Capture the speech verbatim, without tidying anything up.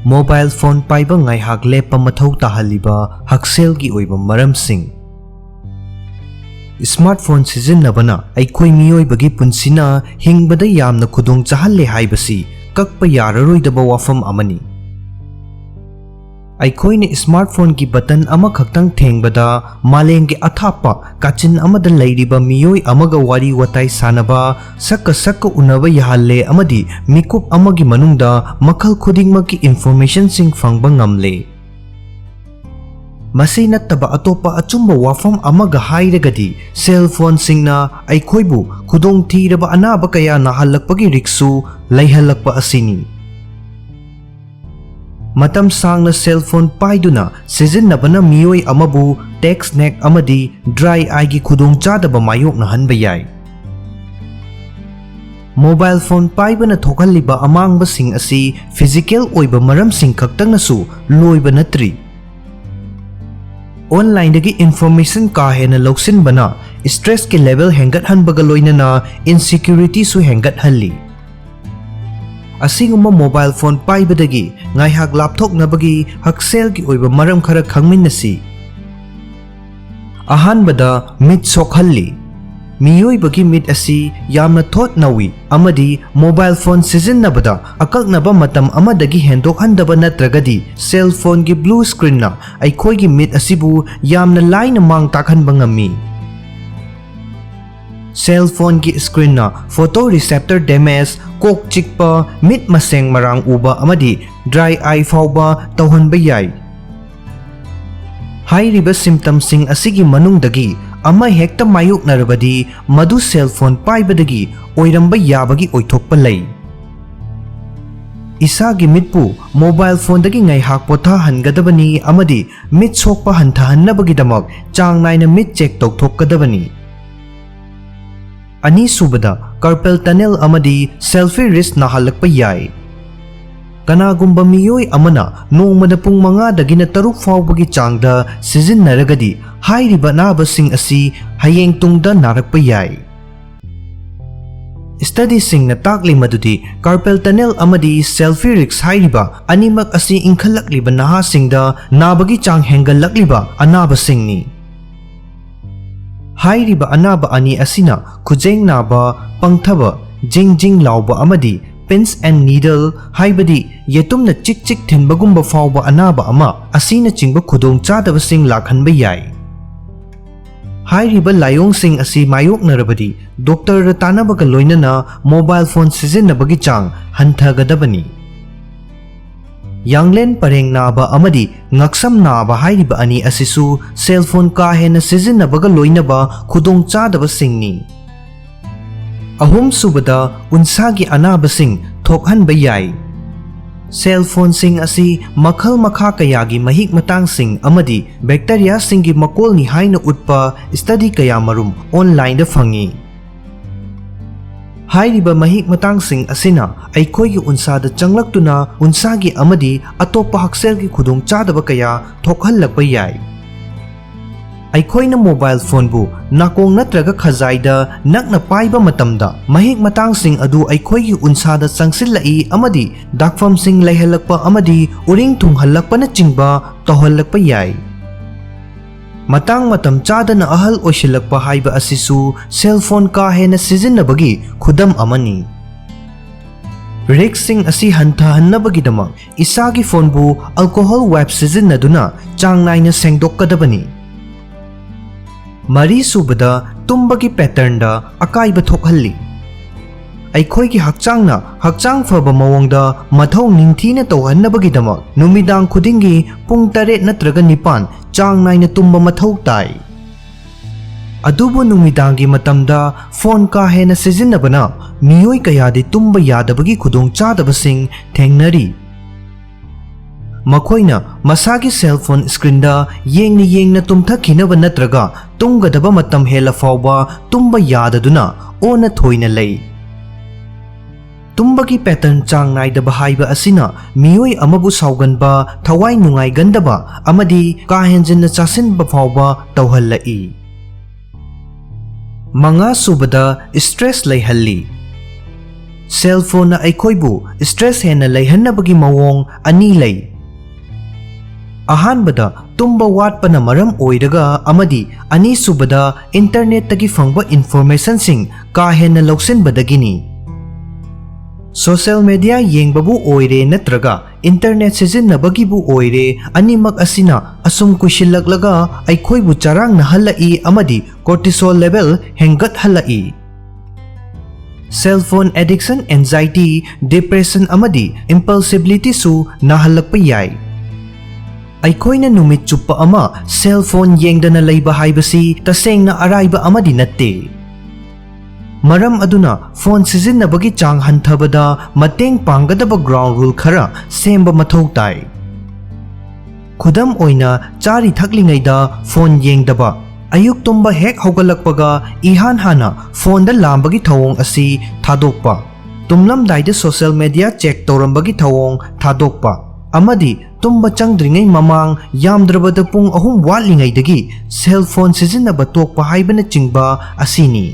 Mobile phone ꯄꯥꯏꯕ ꯉꯥꯏꯍꯥꯛ ꯂꯦꯞꯄ ꯃꯊꯧ ꯇꯥꯍꯜꯂꯤꯕ ꯍꯛꯁꯦꯜꯒꯤ ꯑꯣꯏꯕ ꯃꯔꯝꯁꯤꯡ꯫ ꯁ꯭ꯃꯥꯔꯠꯐꯣꯟ ꯁꯤꯖꯤꯟꯅꯕꯅ ꯑꯩꯈꯣꯏ ꯃꯤꯑꯣꯏꯕꯒꯤ ꯄꯨꯟꯁꯤꯅ ꯍꯤꯡꯕꯗ ꯌꯥꯝꯅ ꯈꯨꯗꯣꯡ ꯆꯥꯍꯜꯂꯦ ꯍꯥꯏꯕꯁꯤ ꯀꯛꯄ ꯌꯥꯔꯔꯣꯏꯗꯕ ꯋꯥꯐꯝ ꯑꯃꯅꯤ꯫ ꯑꯩꯈꯣꯏꯅ ꯁ꯭ꯃꯥꯔꯠꯐꯣꯟꯒꯤ ꯕꯇꯟ ꯑꯃꯈꯛꯇꯪ ꯊꯦꯡꯕꯗ ꯃꯥꯂꯦꯝꯒꯤ ꯑꯊꯥꯞꯄ ꯀꯥꯆꯤꯟ ꯑꯃꯗ ꯂꯩꯔꯤꯕ ꯃꯤꯑꯣꯏ ꯑꯃꯒ ꯋꯥꯔꯤ ꯋꯥꯇꯥꯏ ꯁꯥꯅꯕ, ꯁꯛꯀ ꯁꯛꯀ ꯎꯅꯕ ꯌꯥꯍꯜꯂꯦ ꯑꯃꯗꯤ ꯃꯤꯀꯨꯞ ꯑꯃꯒꯤ ꯃꯅꯨꯡꯗ ꯃꯈꯜ ꯈꯨꯗꯤꯡꯃꯛꯀꯤ ꯏꯟꯐꯣꯔꯃꯦꯁꯟꯁꯤꯡ ꯐꯪꯕ ꯉꯝꯂꯦ꯫ ꯃꯁꯤ ꯅꯠꯇꯕ ꯑꯇꯣꯞꯄ ꯑꯆꯨꯝꯕ ꯋꯥꯐꯝ ꯑꯃꯒ ꯍꯥꯏꯔꯒꯗꯤ, ꯁꯦꯜ ꯐꯣꯟꯁꯤꯡꯅ ꯑꯩꯈꯣꯏꯕꯨ ꯈꯨꯗꯣꯡꯊꯤꯔꯕ ꯑꯅꯥꯕ ꯀꯌꯥ ꯅꯥꯍꯜꯂꯛꯄꯒꯤ ꯔꯤꯛꯁꯁꯨ ꯂꯩꯍꯜꯂꯛꯄ ꯑꯁꯤꯅꯤ꯫ ꯃꯇꯝ ꯁꯥꯡꯅ ꯁꯦꯜ ꯐꯣꯟ ꯄꯥꯏꯗꯨꯅ ꯁꯤꯖꯤꯟꯅꯕꯅ ꯃꯤꯑꯣꯏ ꯑꯃꯕꯨ ꯇꯦꯛꯁ ꯅꯦꯛ ꯑꯃꯗꯤ ꯗ꯭ꯔꯥꯏ ꯑꯥꯏꯒꯤ ꯈꯨꯗꯣꯡꯆꯥꯗꯕ ꯃꯥꯌꯣꯛꯅꯍꯟꯕ ꯌꯥꯏ꯫ ꯃꯣꯕꯥꯏꯜ ꯐꯣꯟ ꯄꯥꯏꯕꯅ ꯊꯣꯛꯍꯜꯂꯤꯕ ꯑꯃꯥꯡꯕꯁꯤꯡ ꯑꯁꯤ ꯐꯤꯖꯤꯀꯦꯜ ꯑꯣꯏꯕ ꯃꯔꯝꯁꯤꯡ ꯈꯛꯇꯪꯅꯁꯨ ꯂꯣꯏꯕ ꯅꯠꯇ꯭ꯔꯤ꯫ ꯑꯣꯟꯂꯥꯏꯟꯗꯒꯤ ꯏꯟꯐꯣꯔꯃꯦꯁꯟ ꯀꯥ ꯍꯦꯟꯅ ꯂꯧꯁꯤꯟꯕꯅ ꯁ꯭ꯇ꯭ꯔꯦꯁꯀꯤ ꯂꯦꯚꯦꯜ ꯍꯦꯟꯒꯠꯍꯟꯕꯒ ꯂꯣꯏꯅꯅ ꯏꯟꯁꯤꯀ꯭ꯌꯨꯔꯤꯇꯤꯁꯨ ꯍꯦꯟꯒꯠꯍꯜꯂꯤ꯫ ꯑꯁꯤꯒꯨꯝꯕ ꯃꯣꯕꯥꯏꯜ ꯐꯣꯟ ꯄꯥꯏꯕꯗꯒꯤ ꯉꯥꯏꯍꯥꯛ ꯂꯥꯞꯊꯣꯛꯅꯕꯒꯤ ꯍꯛꯁꯦꯜꯒꯤ ꯑꯣꯏꯕ ꯃꯔꯝ ꯈꯔ ꯈꯪꯃꯤꯟꯅꯁꯤ꯫ ꯑꯍꯥꯟꯕꯗ, ꯃꯤꯠ ꯁꯣꯛꯍꯜꯂꯤ꯫ ꯃꯤꯑꯣꯏꯕꯒꯤ ꯃꯤꯠ ꯑꯁꯤ ꯌꯥꯝꯅ ꯊꯣꯠ ꯅꯧꯏ ꯑꯃꯗꯤ ꯃꯣꯕꯥꯏꯜ ꯐꯣꯟ ꯁꯤꯖꯤꯟꯅꯕꯗ ꯑꯀꯛꯅꯕ ꯃꯇꯝ ꯑꯃꯗꯒꯤ ꯍꯦꯟꯗꯣꯛꯍꯟꯗꯕ ꯅꯠꯇ꯭ꯔꯒꯗꯤ ꯁꯦꯜ ꯐꯣꯟꯒꯤ ꯕ꯭ꯂꯨ ꯁ꯭ꯀ꯭ꯔꯤꯟꯅ ꯑꯩꯈꯣꯏꯒꯤ ꯃꯤꯠ ꯑꯁꯤꯕꯨ ꯌꯥꯝꯅ ꯂꯥꯏꯅ ꯃꯥꯡ ꯇꯥꯛꯍꯟꯕ ꯉꯝꯃꯤ꯫ ꯁꯦꯜ ꯐꯣꯟꯒꯤ ꯁ꯭ꯀ꯭ꯔꯤꯟꯅ ꯐꯣꯇꯣ ꯔꯤꯁꯦꯞꯇꯔ ꯗꯦꯃꯦꯖ, ꯀꯣꯛ ꯆꯤꯛꯄ, ꯃꯤꯠ ꯃꯁꯦꯡ ꯃꯔꯥꯡ ꯎꯕ ꯑꯃꯗꯤ ꯗ꯭ꯔꯥꯏ ꯑꯥꯏ ꯐꯥꯎꯕ ꯇꯧꯍꯟꯕ ꯌꯥꯏ꯫ ꯍꯥꯏꯔꯤꯕ ꯁꯤꯝꯇꯝꯁꯤꯡ ꯑꯁꯤꯒꯤ ꯃꯅꯨꯡꯗꯒꯤ ꯑꯃ ꯍꯦꯛꯇ ꯃꯥꯌꯣꯛꯅꯔꯕꯗꯤ, ꯃꯗꯨ ꯁꯦꯜ ꯐꯣꯟ ꯄꯥꯏꯕꯗꯒꯤ ꯑꯣꯏꯔꯝꯕ ꯌꯥꯕꯒꯤ ꯑꯣꯏꯊꯣꯛꯄ ꯂꯩ꯫ ꯏꯁꯥꯒꯤ ꯃꯤꯠꯄꯨ ꯃꯣꯕꯥꯏꯜ ꯐꯣꯟꯗꯒꯤ ꯉꯥꯏꯍꯥꯛ ꯄꯣꯊꯥꯍꯟꯒꯗꯕꯅꯤ ꯑꯃꯗꯤ ꯃꯤꯠ ꯁꯣꯛꯄ ꯍꯟꯊꯍꯟꯅꯕꯒꯤꯗꯃꯛ ꯆꯥꯡ ꯅꯥꯏꯅ ꯃꯤꯠ ꯆꯦꯛ ꯇꯧꯊꯣꯛꯀꯗꯕꯅꯤ꯫ ꯑꯅꯤꯁꯨꯕꯗ, ꯀꯥꯔꯄꯦꯜ ꯇꯅꯦꯜ ꯑꯃꯗꯤ ꯁꯦꯜꯐꯤ ꯔꯤꯁ ꯅꯥꯍꯜꯂꯛꯄ ꯌꯥꯏ꯫ ꯀꯅꯥꯒꯨꯝꯕ ꯃꯤꯑꯣꯏ ꯑꯃꯅ ꯅꯣꯡꯃꯗ ꯄꯨꯡ ꯃꯉꯥꯗꯒꯤꯅ ꯇꯔꯨꯛ ꯐꯥꯎꯕꯒꯤ ꯆꯥꯡꯗ ꯁꯤꯖꯤꯟꯅꯔꯒꯗꯤ, ꯍꯥꯏꯔꯤꯕ ꯑꯅꯥꯕꯁꯤꯡ ꯑꯁꯤ ꯍꯌꯦꯡ ꯇꯨꯡꯗ ꯅꯥꯔꯛꯄ ꯌꯥꯏ꯫ Studyꯁꯤꯡꯅ ꯇꯥꯛꯂꯤ ꯃꯗꯨꯗꯤ carpal tunnel ꯑꯃꯗꯤ selfie risk ꯍꯥꯏꯔꯤꯕ ꯑꯅꯤꯃꯛ ꯑꯁꯤ ꯏꯟꯈꯠꯂꯛꯂꯤꯕ ꯅꯍꯥꯁꯤꯡꯗ ꯅꯥꯕꯒꯤ ꯆꯥꯡ ꯍꯦꯟꯒꯠꯂꯛꯂꯤꯕ ꯑꯅꯥꯕꯁꯤꯡꯅꯤ꯫ ꯍꯥꯏꯔꯤꯕ ꯑꯅꯥꯕ ꯑꯅꯤ ꯑꯁꯤꯅ ꯈꯨꯖꯦꯡ ꯅꯥꯕ, ꯄꯪꯊꯕ, ꯖꯤꯡ ꯖꯤꯡ ꯂꯥꯎꯕ ꯑꯃꯗꯤ pins and needle ꯍꯥꯏꯕꯗꯤ ꯌꯦꯇꯨꯝꯅ ꯆꯤꯛ ꯆꯤꯛ ꯊꯤꯟꯕꯒꯨꯝꯕ ꯐꯥꯎꯕ ꯑꯅꯥꯕ ꯑꯃ ꯑꯁꯤꯅꯆꯤꯡꯕ ꯈꯨꯗꯣꯡꯆꯥꯗꯕꯁꯤꯡ ꯂꯥꯛꯍꯟꯕ ꯌꯥꯏ꯫ ꯍꯥꯏꯔꯤꯕ ꯂꯥꯏꯑꯣꯡꯁꯤꯡ ꯑꯁꯤ ꯃꯥꯌꯣꯛꯅꯔꯕꯗꯤ doctorꯗ ꯇꯥꯟꯅꯕꯒ ꯂꯣꯏꯅꯅ mobile phone ꯁꯤꯖꯤꯟꯅꯕꯒꯤ ꯆꯥꯡ ꯍꯟꯊꯒꯗꯕꯅꯤ꯫ ꯌꯥꯡꯂꯦꯟ ꯄꯔꯦꯡ ꯅꯥꯕ ꯑꯃꯗꯤ ꯉꯛꯁꯝ ꯅꯥꯕ ꯍꯥꯏꯔꯤꯕ ꯑꯅꯤ ꯑꯁꯤꯁꯨ cell phone ꯀꯥ ꯍꯦꯟꯅ ꯁꯤꯖꯤꯟꯅꯕꯒ ꯂꯣꯏꯅꯕ ꯈꯨꯗꯣꯡꯆꯥꯗꯕꯁꯤꯡꯅꯤ꯫ ꯑꯍꯨꯝꯁꯨꯕꯗ, ꯎꯟꯁꯥꯒꯤ ꯑꯅꯥꯕꯁꯤꯡ ꯊꯣꯛꯍꯟꯕ ꯌꯥꯏ꯫ Cell phoneꯁꯤꯡ ꯑꯁꯤ ꯃꯈꯜ ꯃꯈꯥ ꯀꯌꯥꯒꯤ ꯃꯍꯤꯛ ꯃꯇꯥꯡꯁꯤꯡ ꯑꯃꯗꯤ bacteriaꯁꯤꯡꯒꯤ ꯃꯀꯣꯜꯅꯤ ꯍꯥꯏꯅ ꯎꯠꯄ study ꯀꯌꯥꯃꯔꯨꯝ onlineꯗ ꯐꯪꯏ꯫ ꯍꯥꯏꯔꯤꯕ ꯃꯍꯤꯛ ꯃꯇꯥꯡꯁꯤꯡ ꯑꯁꯤꯅ ꯑꯩꯈꯣꯏꯒꯤ ꯎꯟꯁꯥꯗ ꯆꯪꯂꯛꯇꯨꯅ ꯎꯟꯁꯥꯒꯤ ꯑꯃꯗꯤ ꯑꯇꯣꯞꯄ ꯍꯛꯁꯦꯜꯒꯤ ꯈꯨꯗꯣꯡꯆꯥꯗꯕ ꯀꯌꯥ ꯊꯣꯛꯍꯜꯂꯛꯄ ꯌꯥꯏ꯫ ꯑꯩꯈꯣꯏꯅ mobile phoneꯕꯨ ꯅꯥꯀꯣꯡ ꯅꯠꯇ꯭ꯔꯒ ꯈꯖꯥꯏꯗ ꯅꯛꯅ ꯄꯥꯏꯕ ꯃꯇꯝꯗ, ꯃꯍꯤꯛ ꯃꯇꯥꯡꯁꯤꯡ ꯑꯗꯨ ꯑꯩꯈꯣꯏꯒꯤ ꯎꯟꯁꯥꯗ ꯆꯪꯁꯤꯜꯂꯛꯏ ꯑꯃꯗꯤ ꯗꯥꯛꯐꯝꯁꯤꯡ ꯂꯩꯍꯜꯂꯛꯄ ꯑꯃꯗꯤ ꯎꯔꯤꯡ ꯊꯨꯡꯍꯜꯂꯛꯄꯅꯆꯤꯡꯕ ꯇꯧꯍꯜꯂꯛꯄ ꯌꯥꯏ꯫ ꯃꯇꯥꯡ ꯃꯇꯝ ꯆꯥꯗꯅ ꯑꯍꯜ ꯑꯣꯏꯁꯤꯜꯂꯛꯄ ꯍꯥꯏꯕ ꯑꯁꯤꯁꯨ cell phone ꯀꯥ ꯍꯦꯟꯅ ꯁꯤꯖꯤꯟꯅꯕꯒꯤ ꯈꯨꯗꯝ ꯑꯃꯅꯤ꯫ Riskꯁꯤꯡ ꯑꯁꯤ ꯍꯟꯊꯍꯟꯅꯕꯒꯤꯗꯃꯛ ꯏꯁꯥꯒꯤ phoneꯕꯨ alcohol wipe ꯁꯤꯖꯤꯟꯅꯗꯨꯅ ꯆꯥꯡ ꯅꯥꯏꯅ ꯁꯦꯡꯗꯣꯛꯀꯗꯕꯅꯤ꯫ ꯃꯔꯤꯁꯨꯕꯗ, ꯇꯨꯝꯕꯒꯤ patternꯗ ꯑꯀꯥꯏꯕ ꯊꯣꯛꯍꯜꯂꯤ꯫ ꯑꯩꯈꯣꯏꯒꯤ ꯍꯛꯆꯥꯡꯅ ꯍꯛꯆꯥꯡ ꯐꯕ ꯃꯑꯣꯡꯗ ꯃꯊꯧ ꯅꯤꯡꯊꯤꯅ ꯇꯧꯍꯟꯅꯕꯒꯤꯗꯃꯛ ꯅꯨꯃꯤꯗꯥꯡ ꯈꯨꯗꯤꯡꯒꯤ ꯄꯨꯡ ꯇꯔꯦꯠ ꯅꯠꯇ꯭ꯔꯒ ꯅꯤꯄꯥꯟ ꯆꯥꯡ ꯅꯥꯏꯅ ꯇꯨꯝꯕ ꯃꯊꯧ ꯇꯥꯏ꯫ ꯑꯗꯨꯕꯨ ꯅꯨꯃꯤꯗꯥꯡꯒꯤ ꯃꯇꯝꯗ phone ꯀꯥ ꯍꯦꯟꯅ ꯁꯤꯖꯤꯟꯅꯕꯅ ꯃꯤꯑꯣꯏ ꯀꯌꯥꯗꯤ ꯇꯨꯝꯕ ꯌꯥꯗꯕꯒꯤ ꯈꯨꯗꯣꯡꯆꯥꯗꯕꯁꯤꯡ ꯊꯦꯡꯅꯔꯤ꯫ ꯃꯈꯣꯏꯅ ꯃꯁꯥꯒꯤ cell phone screenꯗ ꯌꯦꯡꯅ ꯌꯦꯡꯅ ꯇꯨꯝꯊꯈꯤꯅꯕ ꯅꯠꯇ꯭ꯔꯒ ꯇꯨꯝꯒꯗꯕ ꯃꯇꯝ ꯍꯦꯜꯂ ꯐꯥꯎꯕ ꯇꯨꯝꯕ ꯌꯥꯗꯗꯨꯅ ꯑꯣꯟꯅ ꯊꯣꯏꯅ ꯂꯩ꯫ ꯇꯨꯝꯕꯒꯤ pattern ꯆꯥꯡ ꯅꯥꯏꯗꯕ ꯍꯥꯏꯕ ꯑꯁꯤꯅ ꯃꯤꯑꯣꯏ ꯑꯃꯕꯨ ꯁꯥꯎꯒꯟꯕ, ꯊꯋꯥꯏ ꯅꯨꯡꯉꯥꯏꯒꯟꯗꯕ ꯑꯃꯗꯤ ꯀꯥ ꯍꯦꯟꯖꯤꯟꯅ ꯆꯥꯁꯤꯟꯕ ꯐꯥꯎꯕ ꯇꯧꯍꯜꯂꯛꯏ꯫ ꯃꯉꯥꯁꯨꯕꯗ, stress ꯂꯩꯍꯜꯂꯤ꯫ Cell phoneꯅ ꯑꯩꯈꯣꯏꯕꯨ stress ꯍꯦꯟꯅ ꯂꯩꯍꯟꯅꯕꯒꯤ ꯃꯑꯣꯡ ꯑꯅꯤ ꯂꯩ꯫ ꯑꯍꯥꯟꯕꯗ, ꯇꯨꯝꯕ ꯋꯥꯠꯄꯅ ꯃꯔꯝ ꯑꯣꯏꯔꯒ ꯑꯃꯗꯤ ꯑꯅꯤꯁꯨꯕꯗ, internetꯇꯒꯤ ꯐꯪꯕ informationꯁꯤꯡ ꯀꯥ ꯍꯦꯟꯅ ꯂꯧꯁꯤꯟꯕꯗꯒꯤꯅꯤ꯫ Social media ꯌꯦꯡꯕꯕꯨ ꯑꯣꯏꯔꯦ ꯅꯠꯇ꯭ꯔꯒ internet ꯁꯤꯖꯤꯟꯅꯕꯒꯤꯕꯨ ꯑꯣꯏꯔꯦ, ꯑꯅꯤꯃꯛ ꯑꯁꯤꯅ ꯑꯁꯨꯝ ꯀꯨꯏꯁꯤꯜꯂꯛꯂꯒ ꯑꯩꯈꯣꯏꯕꯨ ꯆꯔꯥꯡꯅꯍꯜꯂꯛꯏ ꯑꯃꯗꯤ cortisol level ꯍꯦꯟꯒꯠꯍꯜꯂꯛꯏ꯫ Cell phone addiction anxiety, depression ꯑꯃꯗꯤ impulsibilityꯁꯨ ꯅꯥꯍꯜꯂꯛꯄ ꯌꯥꯏ꯫ ꯑꯩꯈꯣꯏꯅ ꯅꯨꯃꯤꯠ ꯆꯨꯞꯄ ꯑꯃ cell phone ꯌꯦꯡꯗꯅ ꯂꯩꯕ ꯍꯥꯏꯕꯁꯤ ꯇꯁꯦꯡꯅ ꯑꯔꯥꯏꯕ ꯑꯃꯗꯤ ꯅꯠꯇꯦ꯫ ꯃꯔꯝ ꯑꯗꯨꯅ phone ꯁꯤꯖꯤꯟꯅꯕꯒꯤ ꯆꯥꯡ ꯍꯟꯊꯕꯗ ꯃꯇꯦꯡ ꯄꯥꯡꯒꯗꯕ ground rule ꯈꯔ ꯁꯦꯝꯕ ꯃꯊꯧ ꯇꯥꯏ꯫ ꯈꯨꯗꯝ ꯑꯣꯏꯅ, ꯆꯥꯔꯤ ꯊꯛꯂꯤꯉꯩꯗ phone ꯌꯦꯡꯗꯕ, ꯑꯌꯨꯛ ꯇꯨꯝꯕ ꯍꯦꯛ ꯍꯧꯒꯠꯂꯛꯄꯒ ꯏꯍꯥꯟ ꯍꯥꯟꯅ phoneꯗ ꯂꯥꯝꯕꯒꯤ ꯊꯧꯑꯣꯡ ꯑꯁꯤ ꯊꯥꯗꯣꯛꯄ, ꯇꯨꯝꯂꯝꯗꯥꯏꯗ social media check ꯇꯧꯔꯝꯕꯒꯤ ꯊꯧꯑꯣꯡ ꯊꯥꯗꯣꯛꯄ, ꯑꯃꯗꯤ ꯇꯨꯝꯕ ꯆꯪꯗ꯭ꯔꯤꯉꯩ ꯃꯃꯥꯡ ꯌꯥꯝꯗ꯭ꯔꯕꯗ ꯄꯨꯡ ꯑꯍꯨꯝ ꯋꯥꯠꯂꯤꯉꯩꯗꯒꯤ cell phone ꯁꯤꯖꯤꯟꯅꯕ ꯇꯣꯛꯄ ꯍꯥꯏꯕꯅꯆꯤꯡꯕ ꯑꯁꯤꯅꯤ꯫